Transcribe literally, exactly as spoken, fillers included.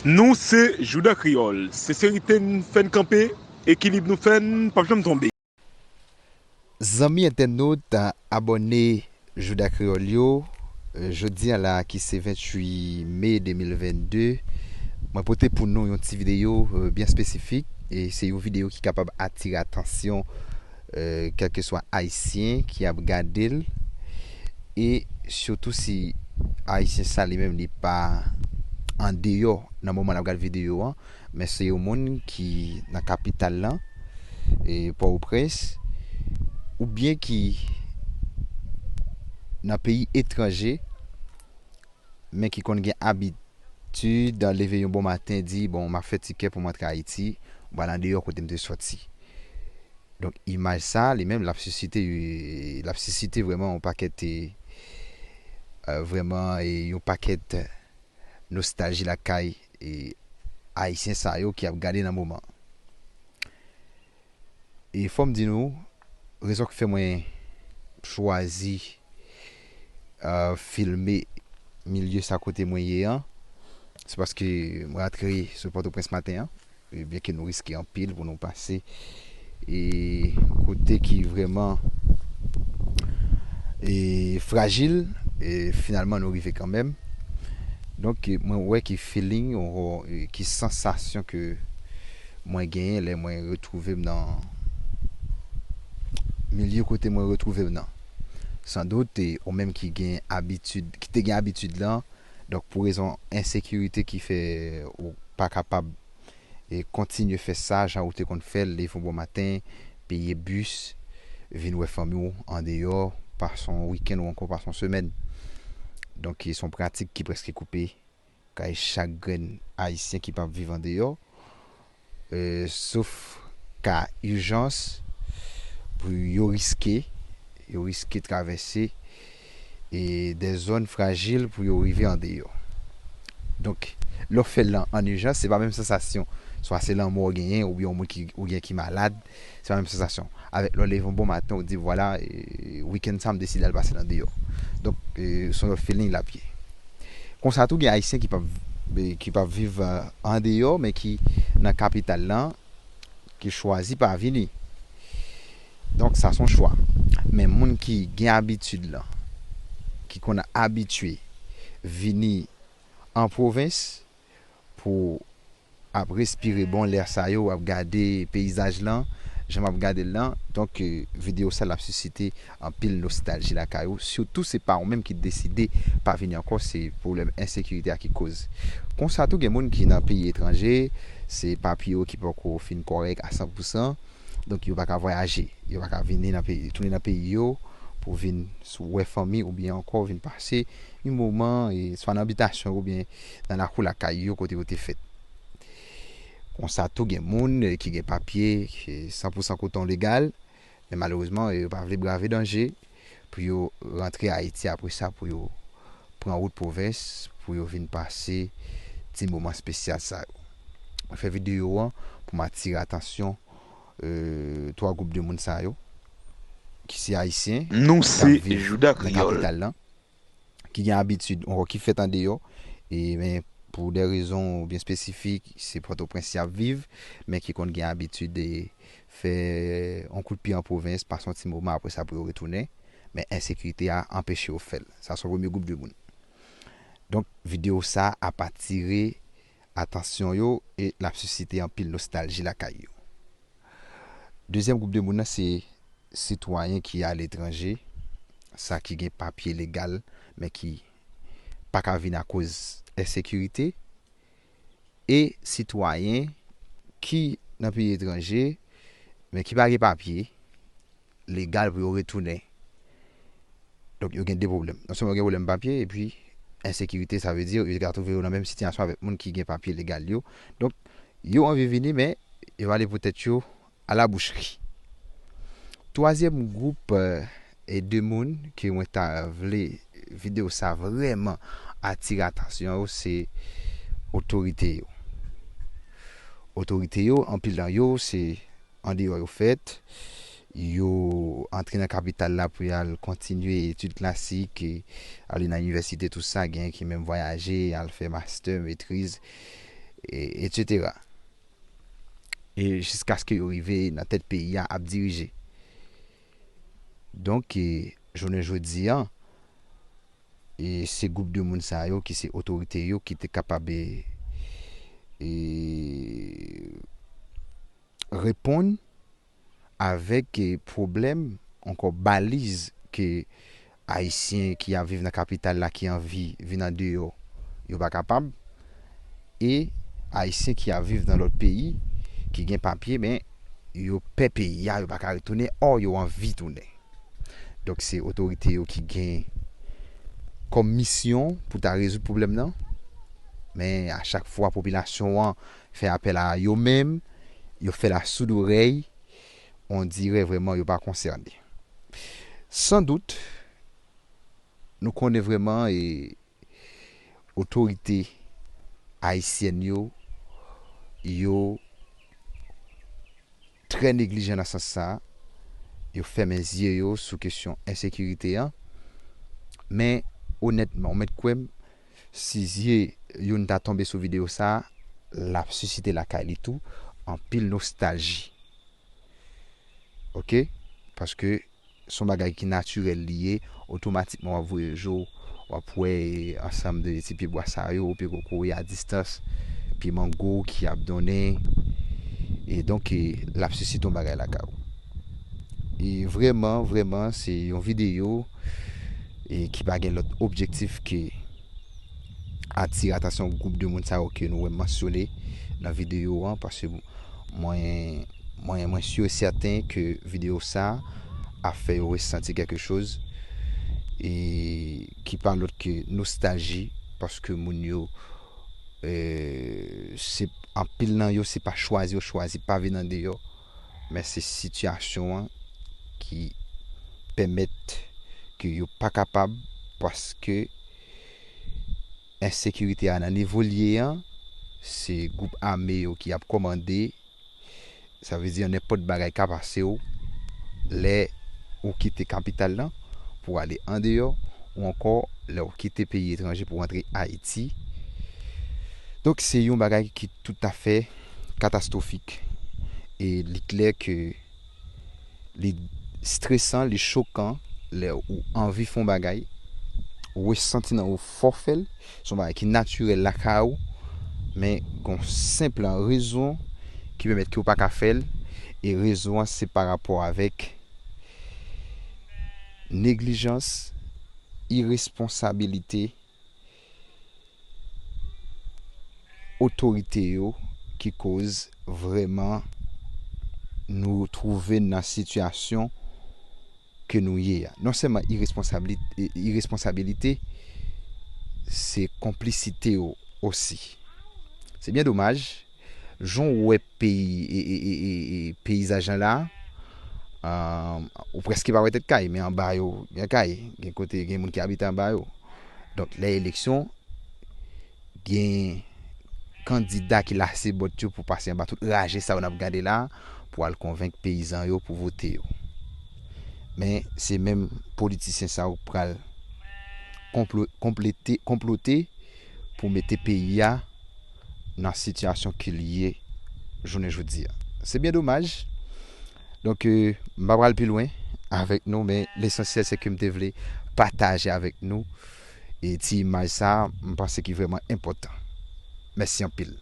Nou se Jouda Kreyòl. Senserite n fè n kanpe, ekilib nou fè n p ap janm tonbe. Zanmi entènot, abòne Jouda Kreyòl yo, jodi a la ki se venntuit me de mil vennde, mwen pote pou nou yon ti videyo byen espesifik. E se yon videyo ki kapab atire atansyon kèlkeswa Ayisyen ki ap gade l, e sitou si Ayisyen sa li menm li pa andeyò nan moman l ap gade videyo an, men se yon moun ki nan kapital lan, e Pòtoprens, oubyen ki nan peyi etranje, men ki konn gen abitid leve yon bon maten, di, bon, m ap fè tikè pou m antre Ayiti, m pral andeyò kote m te sòti. Donk, imaj sa, li menm, l ap sisite, l ap sisite vrèman yon pakèt, e, vrèman, e, yon pakèt nostalji lakay, e, Ayisyen sa yo ki ap gade nan moman. E fò m di nou, rezon ki fè mwen chwazi filme milye sa kote mwen ye an, se paske mwen rantre sou Pòtoprens maten an, e byen ke nou riske anpil pou nou pase e kote ki vrèman e frajil, e finalman nou rive kanmenm. Donk, mwen wè ki feeling, ki sansasyon ke mwen genyen lè mwen retwouve m nan milye kote mwen retwouve m nan. Sandout, e, ou menm ki gen abitid, ki te gen abitid lan, donk pou rezon ensekirite ki fè ou pa kapab e kontinye fè sa jan ou te konn fè l, leve yon bon maten, peye bis, vin wè fanmi w andeyò, pase yon wikenn ou ankò pase yon semèn. Donk, se yon pratik ki prèske koupe kay chak grenn Ayisyen ki p ap viv andeyò, e, sof ka ijans pou yo riske, yo riske travèse e de zòn frajil pou yo rive andeyò. Donk, lè w fè l lan an ijans, se pa menm sansasyon. Swa se lanmò w genyen, oubyen yon moun ki, ou gen ki malad, se pa menm sansasyon. Avèk lè w leve yon bon maten, ou di, vwala, e, wikenn sa, m deside al pase l andeyò. Donk, e, se yon lòt feeling l ap ye. Konsa tou, gen Ayisyen ki p ap, e, ki p ap viv, e, andeyò, men ki nan kapital lan, ki chwazi pa vini. Donk, sa se yon chwa. Men moun ki gen abitid lan, ki konn abitye vini an pwovens pou ap respire bon lè sa yo, ap gade peyizaj lan, jan m ap gade l lan. Donk, e, videyo sa l ap sisite anpil nostalji lakay ou, sitou se pa ou menm ki deside pa vini ankò, se pwoblèm ensekirite a ki koz. Konsa tou, gen moun ki nan peyi etranje, se papye yo ki poko fin kòrèk a san pou san, donk yo pa ka vwayaje, yo pa ka vini nan peyi, tounen nan peyi yo pou vin wè fanmi oubyen ankò vin pase yon moman, e, swa nan bitasyon yo oubyen nan lakou lakay yo kote yo te fèt. Konsa tou, gen moun, e, ki gen papye, e, san pou san koton legal, men malerezman, e, yo pa vle brave danje pou yo rantre Ayiti apre sa, pou yo pran wout pwovens, pou yo vin pase ti moman espesyal sa yo. Mwen fè videyo an pou m atire atansyon, e, twa gwoup de moun sa yo, ki se Ayisyen, Nou k ap se viv Jouda nan Kreyòl. Kapital lan, ki gen abitid, ankò ki fèt andeyò, e, men pou de rezon byen espesifik, se Pòtoprens y ap viv, men ki konn gen abitid de fè yon kout pye an pwovens, pase yon ti moman, apre sa pou yo retounen, men ensekirite a anpeche yo fè l. Sa se yon premye gwoup de moun. Donk, videyo sa ap atire atansyon yo e l ap sisite anpil nostalji lakay yo. Dezyèm gwoup de moun nan se sitwayen ki aletranje, sa ki gen papye legal, men ki pa ka vin akoz ensekirite, e sitwayen ki nan peyi etranje, men ki pa gen papye legal pou yo retounen. Donk, yo gen de pwoblèm. Non sèlman yo gen pwoblèm papye, epi ensekirite, sa vle di, yo ka twouve yo nan menm sitiyasyon avèk moun ki gen papye legal yo. Donk, yo anvi vini, men yo ale pou tèt yo a la bouchri. Twazyèm gwoup, e, e de moun ke mwen ta vle videyo sa vrèman atire atansyon yo, se otorite yo. Otorite yo, anpil nan yo, se andeyò yo fèt, yo antre nan kapital la pou y al kontinye etid klasik, e ale nan inivèsite, tou sa, gen ki menm vwayaje, al fè mastè, metriz, e, etsetera. E jiskaske yo rive nan tèt peyi a ap dirije. Donk, e, jounen jodi a, e se gwoup de moun sa yo ki se otorite yo ki te kapab, e, e, reponn avèk, e, pwoblèm, ankò baliz ke Ayisyen ki ap viv nan kapital la ki anvi vin andeyò, yo pa kapab, e Ayisyen ki ap viv nan lòt peyi, ki gen papye, men yo pè peyi a, yo pa ka retounen, ò yo anvi tounen. Donk, se otorite yo ki gen kòm misyon pou ta rezoud pwoblèm nan. Men, a chak fwa popilasyon an fè apèl a yo menm, yo fè la soud orèy, on dirè vrèman yo pa konsène. San dout, nou konnen vrèman, e, otorite ayisyèn yo, yo trè neglijan nan sans sa. Yo fèmen zye yo sou kesyon ensekirite an. Men, onètman, ou mèt kwè m, si zye youn ta tonbe sou videyo sa, l ap sisite lakay li tou anpil nostalji. Oke? Paske se yon bagay ki natirèl li ye, otomatikman w ap voye je w, w ap wè ansanm de ti pyebwa sa yo, pye kokoye a distans, pye mango ki ap donnen, e donk, e, l ap sisite yon bagay lakay ou. E vrèman, vrèman, se yon videyo, e ki pa gen lòt objektif ke atire atansyon gwoup de moun sa yo ke nou wè m mansyone nan videyo an, paske mwen, mwen, mwen si e sèten ke videyo sa ap fè yo resanti kèke choz, e ki pa lòt ke nostalji, paske moun yo, e, se, anpil nan yo, se pa chwazi yo chwazi pa vin andeyò, men se sitiyasyon an ki pèmèt ke yo pa kapab, paske ensekirite a nan nivo l ye an, se gwoup ame yo ki ap kòmande. Sa vle di nenpòt bagay ka pase w lè ou kite kapital lan pou ale andeyò, ou ankò lè ou kite peyi etranje pou w antre Ayiti. Donk, se yon bagay ki toutafè katastwofik. E li klè ke li stresan, li chokan lè ou anvi fè yon bagay, ou resanti nan ou fò fè l, se yon bagay ki natirèl lakay ou, men gon senp rezon ki pèmèt ke ou pa ka fè l, e rezon an se pa rapò avèk neglijans, iresponsabilite otorite yo ki koz vrèman nou twouve n nan sitiyasyon ke nou ye a. Non sèlman iresponsabli-, iresponsabilite, se konplisite yo osi. Se byen domaj, jan w wè peyi, e, e, e, e, e, peyizaj lan la, um, ou prèske pa wè tèt kay, men anba yo, gen kay, gen kote, gen moun ki abite anba yo. Donk, lè eleksyon, gen kandida ki lase bòt yo pou pase anba tout raje sa yo n ap gade la, pou al konvenk peyizan yo pou vote yo. Men, se menm politisyen sa yo k pral konplo-, konplete, konplote pou mete peyi a nan sitiyasyon ke l ye jounen jodi a. Se byen domaj. Donk, e, m pa pral pi lwen avèk nou, men lesansyèl se ke m te vle pataje avèk nou, e, ti imaj sa a, m panse ki vrèman enpòtan. Mèsi anpil.